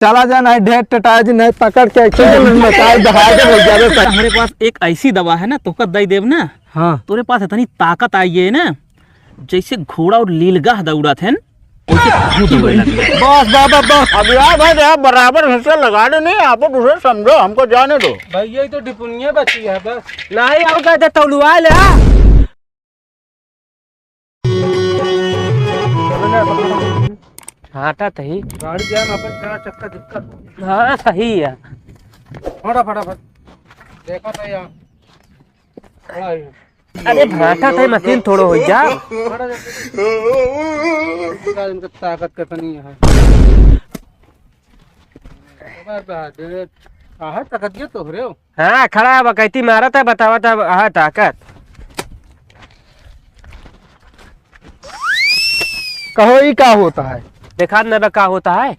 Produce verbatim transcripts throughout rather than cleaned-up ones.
चला जा, नहीं ढेर टटाए जी, नहीं पकड़ के ऐसे जमीन में काहे दहाए दे भैया रे। हमरे पास एक ऐसी दवा है ना, तोहका दई देब ना। हाँ। तोरे पास इतनी ताकत आई है ना, जैसे घोड़ा और लीलगाह दौड़त हैं, वैसे तू दौड़े लगे। बस बाबा, बस। अब यार भाई, आप बराबर हिस्सा लगा दे, नहीं, आप दूसरे समझो, हमको जाने दो। भाई, यही तो डिपुनिया बची है बस। नहीं, और का दे तौलुआ ले, हाँ। हाँ, ता तही। गाड़ी जाम, अपन चार चक्का दिक्कत। हाँ, सही है। फटा, फटाफट। देखो तो यार। अरे भाटा थे मशीन थोड़ो हो जा। इनका ताकत कितनी है। अबे बहादुर, काहे ताकत ये तोहरे हो? हाँ, खड़ा है, बकैती मारत है, बतावत है, हाँ, ताकत। कहो, ई का होता है? देखा न बे, का होता है?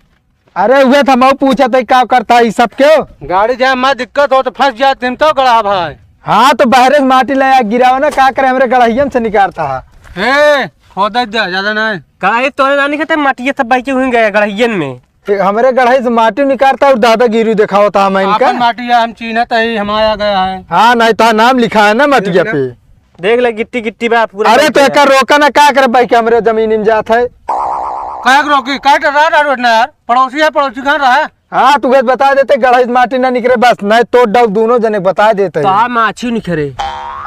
अरे, उहे तो हमहू पूछत है, का करता है ई सब क्यों? गाड़ी जाए, मैं दिक्कत हो तो फंस जात, दिन तो गड़ा भाई। हाँ, तो बहरे से माटी ले आ, गिराओ ना, का करे, हमरे गड़हियन से निकारता है। ए, खोद दे, ज्यादा नहीं। कड़ाही तोरे नानी के ते माटी ये सब बह के हुई गए गड़हियन में। ए, हमरे गड़ही से माटी निकारता और दादागिरी दिखावता है मैं इनका। आपन माटी है, हम चीन्हत है, हमारा गया है। हाँ, नहीं तो नाम लिखा है ना मटिया देख ले। पे। देख ले, गिट्टी गिट्टी बा पूरा अरे, तो बन गया। एकर रोका ना, का करे भाई, के हमरे जमीन में जात है। काहे के रोकी? काहे डरा रहा रोड ना यार? पड़ोसी है, पड़ोसी कहाँ रहा है? हाँ, तू बस बता देते, गढ़ई से माटी ना निकरे बस, नहीं तो डब दोनों जने बता देते। तो हाँ, माछी निकरे।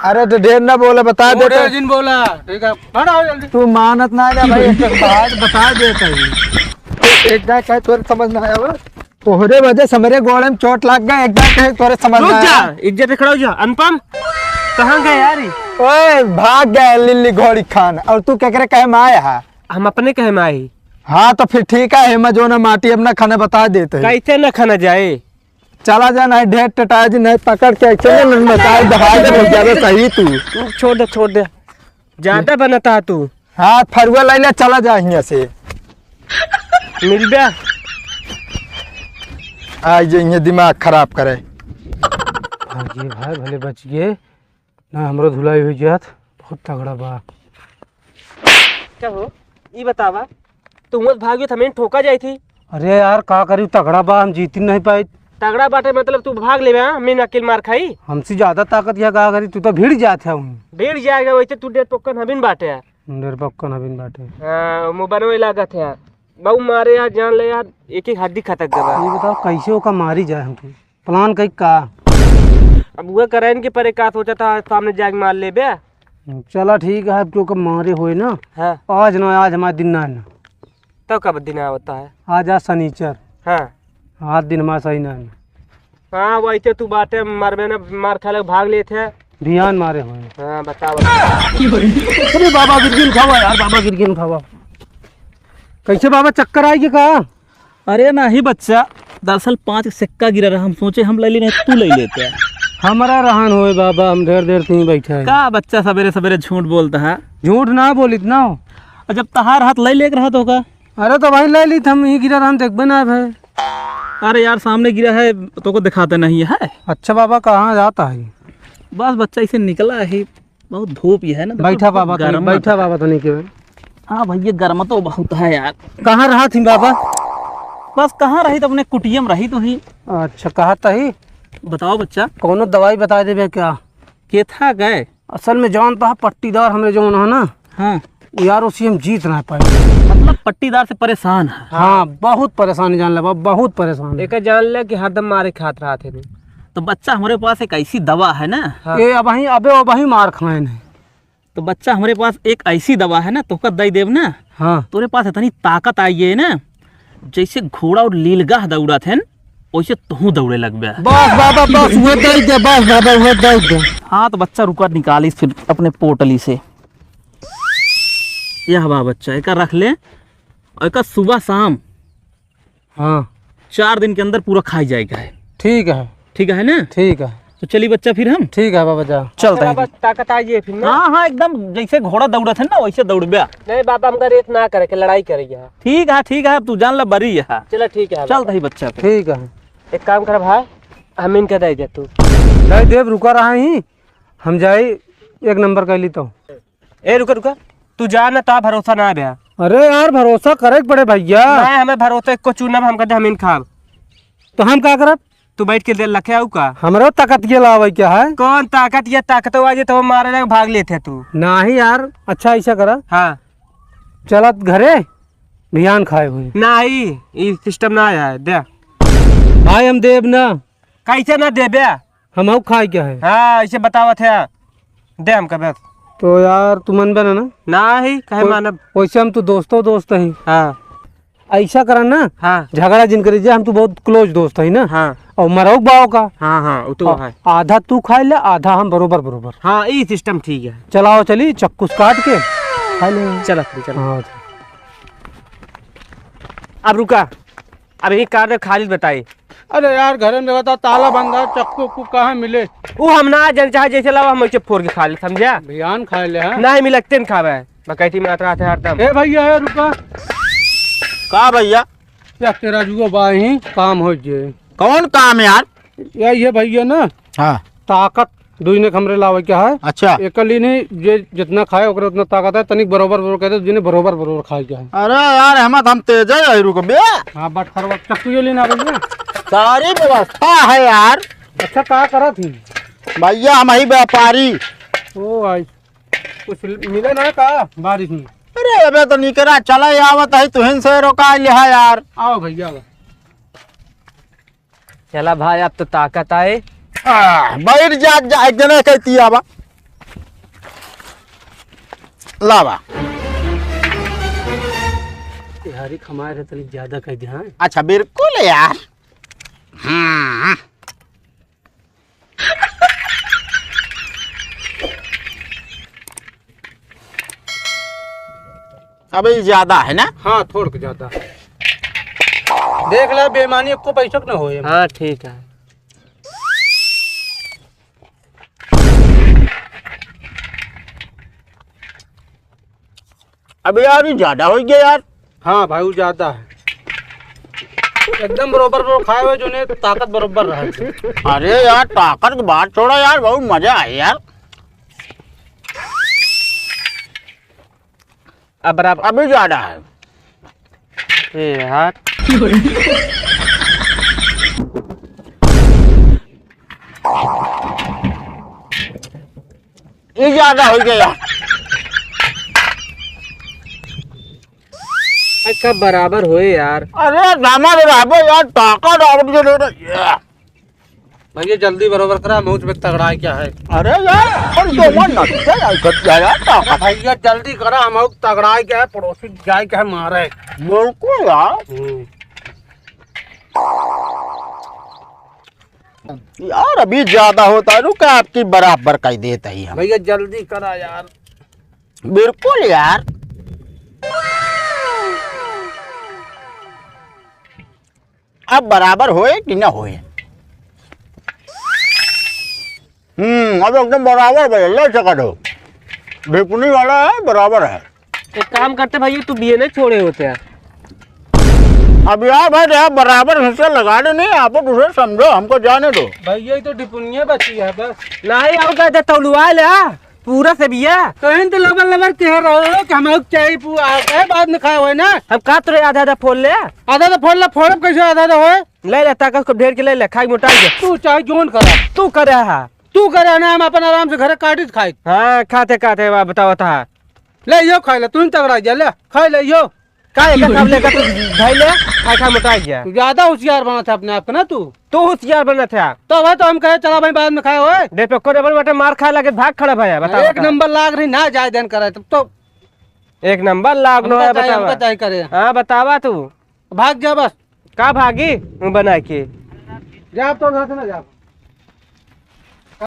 अरे, तो ढेर ना बोले, बता ओ, देते। ढेर जिन बोला, ठीक है, खड़ा हो जल्दी। तू मानत ना है ना भाई, एक बात बता देते हैं। एक दाई कहे तोरे समझ ना आया बा। तोहरे वजह से हमरे गोड़े में चोट लग गए, एक दाई कहे तोरे समझ रुक ना जा, आया। इज्जत से खड़ा हो जा। अनुपम, कहाँ गए यार? ओए, भाग गए लिल्ली घोड़ी खान, और तू केकरे कहे में आया है? हम अपने कहे में आई। हाँ, तो फिर ठीक है, हेमा जो ना माटी अपना खाने बता देते हैं। कैसे ना खाना जाए? चला जा, नहीं ढेर टटाए जी, नहीं पकड़ के ऐसे ना, ना, ना, बताए, दहाए दे, बहुत ज्यादा सही तू। छोड़ दे, छोड़ दे, ज्यादा बनता है तू। हाँ, फरुआ लाई ले, चला जा हियाँ से। मिल बे। आ जे हियाँ दिमाग खराब करे। हाँ जी भाई, भले बच गए। ना हमरो धुलाई हो जात, बहुत तगड़ा बा। का हो, ई बतावा, तू मत भागियो, त हमें ठोका जाई थी। अरे यार, का करी, तगड़ा बा, हम जीती नहीं पाई। तगड़ा बाटे मतलब तू भाग लेबे, हाँ? हमें अकेल मार खाई। हमसे ज्यादा ताकत या का करी, तू तो भिड़ जात है। भिड़ जाएगा, वैसे तू डेढ़ पक्कन हबिन बाटे। डेढ़ पक्कन हबिन बाटे। हाँ, मुँह बनवे लागत है। बाबू मारे यार, जान ले यार, एक एक हड्डी खटक गवा। ये बताओ, कैसे ओका मारी जाए हमको? प्लान कई का? अब उहे करैन के परे का सोचा था, सामने जाके मार लेबे। चला ठीक है, अब क्यों कब मारे होए ना। हाँ। आज ना, आज हमारा दिन ना है ना। तब कब दिन आवता है? आज, आज सनीचर। हाँ। आज दिन हमारा सही ना है ना। हाँ, वैसे तू बाटे मारबे ना, मार खा ले, भाग लेत है। ध्यान मारे होए। हाँ, बताओ। अरे बाबा गिरगिन खावा यार, बाबा गिरगिन खावा। कैसे बाबा, चक्कर आएगी का? अरे नाही बच्चा, दरअसल पाँच के सिक्का गिरा रहा, हम सोचे हम ले लेने, तू ले लेते। हमारा रहन होए बाबा, हम ढेर देर से ही बैठे हैं। का बच्चा सवेरे सवेरे झूठ बोलता है? झूठ ना बोलित ना हो। और जब तहार हाथ ले लेके रहा तो का? अरे तो भाई ले ली, हम ही गिरा रहा, देखबे ना भाई। अरे यार, सामने गिरा है, तो को दिखाते नहीं है। अच्छा बाबा, कहाँ जाता है? बस बच्चा इसे निकला है। बहुत धूप ही है ना, देखो, बैठा बहुत बाबा तनी, गर्म बैठा आता है। बाबा तनी के। हाँ भैया, गर्म तो बहुत है यार। कहाँ रहा थी बाबा? बस कहाँ रही तो अपने कुटिया में रही तो ही। अच्छा, कहा तही? बताओ बच्चा। कौनो दवाई बता देबे क्या? केथा गए? असल में जानता है पट्टीदार हमरे जौन है ना, हाँ। वो यार उसी हम जीत ना पाए। मतलब पट्टीदार से परेशान है? हाँ, बहुत परेशान जान ले बाबा, बहुत परेशान है। एक जान ले कि हरदम मारे खात रहा थे। तो बच्चा, हमारे पास एक ऐसी दवा है ना। हाँ। ये अबही, अबे अबही मार खाए नहीं। तो बच्चा, हमारे पास एक ऐसी दवा है ना, तोहका दई देब ना। हाँ। तोरे पास इतनी ताकत आई है ना, जैसे घोड़ा और लीलगाह दौड़त हैं, वैसे तोहू दौड़े लगबे। बस बाबा, बस, वो दई दे, बस बाबा, वो दई दे। हाँ, तो बच्चा रुका, निकालिस फिर अपने पोटली से। यह बा बच्चा, एका रख ले, और एका सुबह शाम हाँ। चार दिन के अंदर पूरा खाई जाएगा है। ठीक है। ठीक है ना? ठीक है। तो चली बच्चा फिर हम। ठीक है बाबा, जा। चलता है। बस ताकत आ जाए फिर ना। हाँ, हाँ, एकदम जैसे घोड़ा दौड़त है ना, वैसे दौड़बे। नहीं बाबा, हमका रेस ना करे के, लड़ाई करे के है। ठीक है, ठीक है, तू जान ले, बरी है। चला, ठीक है चलता बाबा। ही बच्चा पे। ठीक है। एक काम कर भाई, हम इनका दे दे तू। दे देब, रुका रहा ही, हम जाई एक नंबर कर ली तो। ए, रुका, रुका। तू जा ना, ता भरोसा ना बे। अरे यार, भरोसा करे के पड़े भैया। नहीं, हमें भरोसा एको चूना बा, हम कहते हम इन खाब। तो हम का करब? तू बैठ के दे लखे आऊ का? हमरो ताकत के लावे क्या है? कौन ताकत? ये ताकत हो आज तो मारे लगे भाग लेते तू। नाही यार, अच्छा ऐसा करा। हाँ। चलत घरे बिहान खाए हुए। नाही, ई सिस्टम ना आया है, दे। भाई हम देब ना। कैसे ना देबे? हम हऊ खाए क्या है? हाँ, ऐसे बतावत है, दे हमका बस। तो यार तू मनबे ना, ना? नाही, काहे वो-, मानब? वैसे हम तो दोस्तों दोस्त हैं। हाँ। ऐसा करा ना, हाँ। झगड़ा जिन करी जे, हम तो बहुत क्लोज दोस्त है ना। हाँ। और मरऊ बाव का। हाँ, हाँ, वो तो आ-, है। आधा तू खाए ले, आधा हम बरोबर बरोबर। हाँ, ई सिस्टम ठीक है। चलाओ चली, चक्कूस काट के खाए ले। चला फिर, चला। हाँ, चल। अब रुका, अब यही कार में खालिद बताई। अरे यार, घर में देखा था, ताला बंद है, चक्कू उक्कू कहाँ मिले? वो हम ना जन चाहे जैसे लावा, हम वैसे फोड़ के खा ले, समझा? बिहान खाए ले, हाँ? नहीं मिलते न खावे, बकैती में रहता है हरदम। ए भैया, ए रुका। का भैया? या तेरा जुगो बाही काम हो जे। कौन काम यार? या ये भैया ना। हाँ। ताकत दुइने के हमरे लावे क्या है? अच्छा। एकली नहीं, जे जितना खाए ओकरे उतना ताकत है, तनिक बरोबर बरोबर कह दे, जिन्हें बरोबर बरोबर खाए क्या है। अरे यार, हम, हम तेज है, रुक बे। हाँ, बटखरवा चक्कू ये लेना भैया। सारी व्यवस्था है यार। अच्छा, का करत ही? भैया, हम ही व्यापारी। ओ भाई, कुछ मिले ना का बारिश में? अरे, अबे तो निकरा चला आवत है, तुहिन से रोका लिहा यार। आओ भैया, आओ। चला भाई, अब तो ताकत आए। आ, बैठ जा, जा, एक जने कहती आवा। लावा। तिहारी खमाए रहे, तनी ज्यादा कह दे, हाँ? अच्छा, बिल्कुल यार। हम्म। अबे, ये ज्यादा है ना? हाँ, थोड़ के ज्यादा। देख ले, बेईमानी एको पैसा के ना होए। हाँ, ठीक है। अबे यार, ये ज्यादा हो गया यार। हाँ भाई, वो ज्यादा है। एकदम बरोबर बरोबर खाए हुए, जो ने ताकत बरोबर रहे। अरे यार, ताकत की बात छोड़ा यार, बहुत मजा आया यार। अब बराबर। अभी ज्यादा है। ए यार। ये ज्यादा हो गया। ए, कब बराबर होए यार? अरे, दामा रे बाबू यार, ताकत आवत के ले रही है। भैया, जल्दी बरोबर करा, मौज में तगड़ा है क्या है? अरे यार, पर तो मन ना क्या यार, कर दिया यार, ताकत। भैया, जल्दी करा, हम लोग तगड़ा है क्या है, पड़ोसी जाए क्या है, मारे। बिल्कुल यार। हम्म। यार, अभी ज्यादा होता है, रुका, आपकी बराबर कर देता ही हम। भैया, जल्दी करा यार। बिल्कुल यार। अब बराबर होए कि ना होए? हम्म, अब एकदम बराबर भाई, ले सका दो। ढिपुनी वाला है, बराबर है। एक काम करते भैया, तू बीए नहीं छोड़े होते यार। अब यार भाई, यार बराबर हिस्सा लगा दे, नहीं आप दूसरे समझो, हमको जाने दो। भैया, ये तो ढिपुनिया बची है बस। नहीं, और कहते तौलुआ ले, हाँ। पूरा से बिया। तो इन तो लबर लबर कह रहे हो कि हम लोग चाय पू-, आ गए, बाद में खाए हुए ना। हम का तोरे आधा आधा फोड़ ले? आधा तो फोड़ ले, फोड़ब कैसे आधा आधा होए? ले ले, ताकत को ढेर के ले ले, खाई मोटा गया। तू चाहे जोन करा। तू करे हा। तू करे ना, हम अपन आराम से घरे काटी खाई। हाँ, खाते खाते बा-, बताओ था। ले यो खाई ले, तू ही तगड़ा जा, ले, खाई ले यो। का एक कप लेकर तू भाई ले, खाई खा मोटा गया। तू ज्यादा होशियार बना था अपने आप को ना तू। तू होशियार बनत है। तो वह तो हम कहे, "चला भाई, बाद में खाए होए।" दे पे कोने पर बटे मार खाए लगे, भाग खड़ा भैया, बतावा, एक बतावा। नंबर लाग रही ना, जाए देन करे, तब तो एक नंबर लाग नो हमका है, चाहे, बतावा। हमका चाहे करे। हाँ, बतावा तू। भाग जा बस। का भागी? मुँह बना के। जा, अब तो घर से ना जा।